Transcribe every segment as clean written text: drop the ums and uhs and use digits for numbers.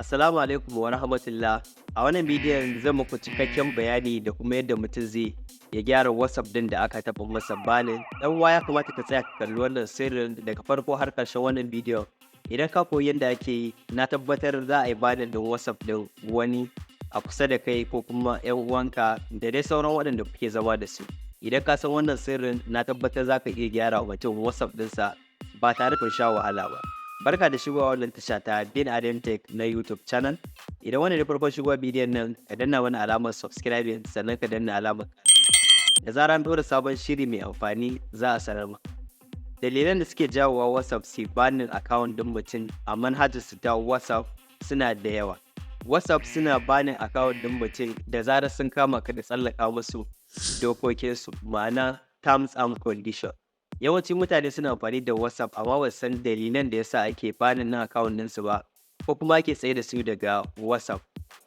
Assalamu alaikum wa rahmatullah. A wannan bidiyon zan muku cikakken bayani da kuma yadda mutum zai ya gyara WhatsApp din da aka taɓa masa banning. Dan uwa, ya kamata ka tsaya ka kalli wannan sirrin daga farko har ƙarshen wannan bidiyon. Idan ka koyi yadda ake yi, na tabbatar za a yi banning din WhatsApp din wani a kusa da kai ko kuma 'yan uwanka da dai sauran waɗanda kuke zama da su. Idan ka san wannan sirrin, na tabbatar za ka iya gyara wa mutum WhatsApp ɗinsa ba tare da sha wahala ba. Barka da shigowa wannan tasha ta Bin Adam Tech na YouTube channel. Idan wannan ne farkon shigowa bidiyon nan, ka danna wani alamar subscribing, sannan ka danna alamar da zarar an ɗora sabon shiri mai amfani za a sanar ma. Dalilan da suke jawowa WhatsApp su banning account ɗin mutum a manhajar su ta WhatsApp suna da yawa. WhatsApp suna banning account ɗin mutum da zarar sun kama ka da tsallaka musu dokokinsu, ma'ana terms and condition. Yawancin mutane suna amfani da WhatsApp amma ba su san dalilan da yasa ake banning na account ɗinsu ba ko kuma ake tsaye da su daga WhatsApp.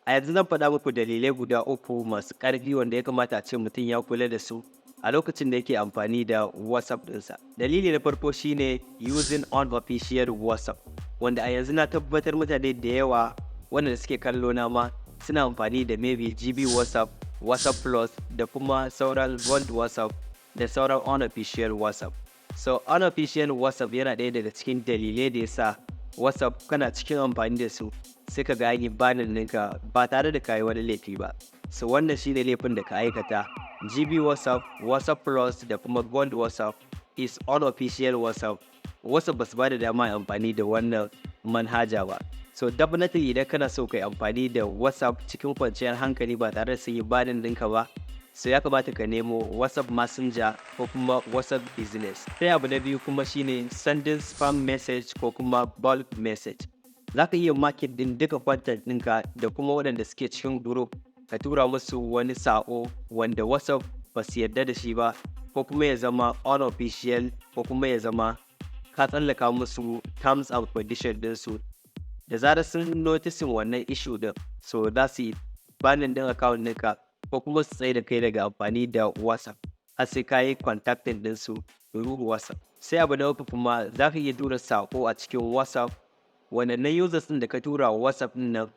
A yanzu zan faɗa muku dalilai guda uku masu ƙarfi wanda ya kamata a ce mutum ya kula da su a lokacin da yake amfani da WhatsApp ɗinsa. Dalili na farko shine using unofficial WhatsApp, wanda a yanzu na tabbatar mutane da yawa wanda suke kallo na ma suna amfani da maybe GB WhatsApp, WhatsApp Plus da kuma sauran Gold WhatsApp da sauran unofficial WhatsApp. So unofficial WhatsApp yana ɗaya daga cikin dalilai da yasa WhatsApp kana cikin amfani da su sai ka ga an yi banning ɗinka ba tare da ka yi wani laifi ba. So wannan shine laifin da ka aikata. GB WhatsApp, WhatsApp Plus da kuma Gold WhatsApp is unofficial WhatsApp. WhatsApp ba su ba da dama amfani da wannan manhaja ba. So definitely idan kana so ka yi amfani da WhatsApp cikin kwanciyar hankali ba tare da sun yi banning ɗinka ba, so ya kamata ka nemo WhatsApp Messenger ko kuma WhatsApp Business. Sai abu na biyu kuma shine sending spam message ko kuma bulk message. Za ka iya marking ɗin duka contact ɗinka da kuma waɗanda suke cikin group, ka tura musu wani saƙo wanda WhatsApp ba su yarda da shi ba, ko kuma ya zama unofficial, ko kuma ya zama ka tsallaka musu terms and condition ɗinsu. Da zarar sun noticing wannan issue ɗin, so za su yi banning ɗin account ɗinka ko kuma su tsaye da kai daga amfani da WhatsApp har sai ka yi contacting ɗinsu through WhatsApp. Sai abu na uku kuma, za ka iya tura saƙo a cikin WhatsApp. Wannan users ɗin da ka tura wa WhatsApp ɗin nan,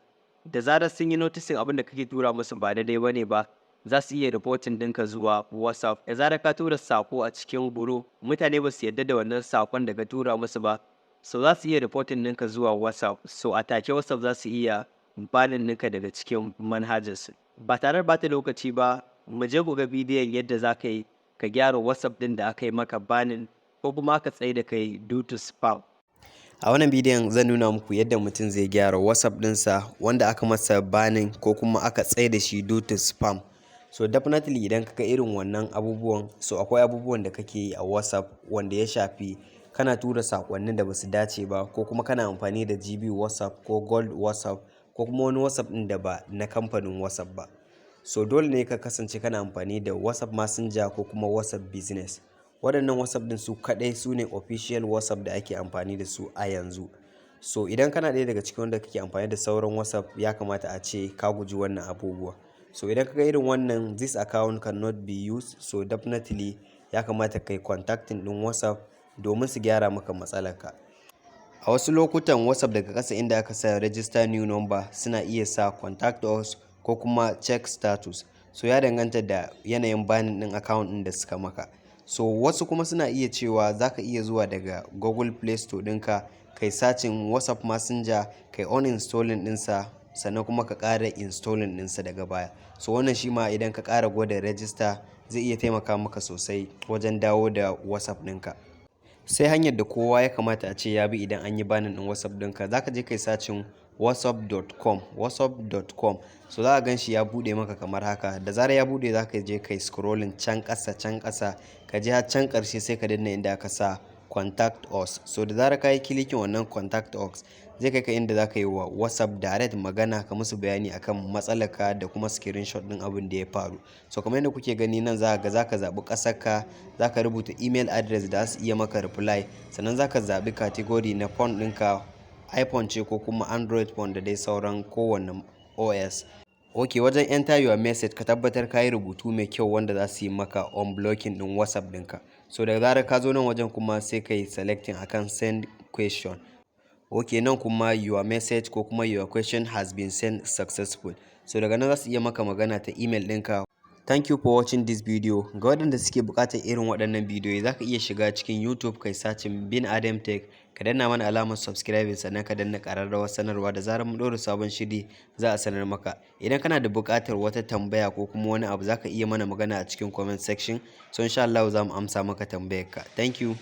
da zarar sun yi noticing abin da kake tura musu ba daidai ba ne ba, za su iya reporting ɗinka zuwa WhatsApp. Da zarar ka tura saƙo a cikin group, mutane ba su yarda da wannan saƙon da ka tura musu ba, so za su iya reporting ɗinka zuwa WhatsApp. So a take WhatsApp za su iya banning ɗinka daga cikin manhajarsu. Ba tare da bata lokaci ba, mu je ku ga bidiyon yadda za ka yi ka gyara WhatsApp ɗin da aka yi maka banning ko kuma aka tsaye da kai due to spam. A wannan bidiyon zan nuna muku yadda mutum zai gyara WhatsApp ɗinsa wanda aka masa banning ko kuma aka tsaye da shi due to spam. So definitely idan ka ga irin wannan abubuwan, so akwai abubuwan da kake yi a WhatsApp wanda ya shafi kana tura saƙonnin da ba su dace ba, ko kuma kana amfani da GB WhatsApp ko Gold WhatsApp ko kuma wani WhatsApp ɗin da ba na kamfanin WhatsApp ba. So dole ne ka kasance kana amfani da WhatsApp Messenger ko kuma WhatsApp Business. Waɗannan WhatsApp ɗin su kaɗai su ne official WhatsApp da ake amfani da su a yanzu. So idan kana ɗaya daga cikin wanda kake amfani da sauran WhatsApp, ya kamata a ce ka guji wannan abubuwa. So idan ka ga irin wannan "This account cannot be used", so definitely ya kamata kai contacting ɗin WhatsApp domin su gyara maka matsalarka. A wasu lokutan WhatsApp daga ƙasa inda aka sa "Register new number" suna iya sa "Contact us" ko kuma "Check status". So ya danganta da yanayin banning ɗin account ɗin da suka maka. So wasu kuma suna iya cewa za ka iya zuwa daga Google Play Store ɗinka, kai searching WhatsApp Messenger, kai uninstalling ɗinsa, sannan kuma ka ƙara installing ɗinsa daga baya. So wannan shi ma idan ka ƙara gwada register zai iya taimaka maka sosai wajen dawo da WhatsApp ɗinka. Sai hanyar da kowa ya kamata a ce ya bi idan an yi banning ɗin WhatsApp ɗinka: za ka je kai searching whatsapp.com, whatsapp.com. So za ka gan shi ya buɗe maka kamar haka. Da zarar ya buɗe, za ka je kai scrolling can ƙasa, can ƙasa, ka je har can ƙarshe, sai ka danna inda aka sa "Contact us". So da zarar ka yi clicking wannan "Contact us", zai kai ka inda za ka yi wa WhatsApp direct magana, ka musu bayani akan matsalarka da kuma screenshot ɗin abin da ya faru. So kamar yadda kuke gani nan, za ka ga za ka zaɓi ƙasarka, za ka rubuta email address da za su iya maka reply, sannan za ka zaɓi category na phone ɗinka, iPhone ce ko kuma Android phone da dai sauran kowane OS. Ok, wajen "Enter your message", ka tabbatar ka yi rubutu mai kyau wanda za su yi maka unblocking ɗin WhatsApp ɗinka. So da zarar ka zo nan wajen kuma, sai ka yi selecting akan "Send question". Ok, nan kuma "Your message" ko kuma "Your question has been sent successful". So daga nan za su iya maka magana ta email ɗinka. Thank you for watching this video. Ga waɗanda suke buƙatar irin waɗannan bidiyoyi, za ka iya shiga cikin YouTube kai searching Bin Adam Tech, ka danna mana alamar subscribing, sannan ka danna ƙararrawar sanarwa. Da zarar mun ɗora sabon shiri, za a sanar maka. Idan kana da buƙatar wata tambaya ko kuma wani abu, za ka iya mana magana a cikin comment section. So insha Allah za mu amsa maka tambayarka. Thank you.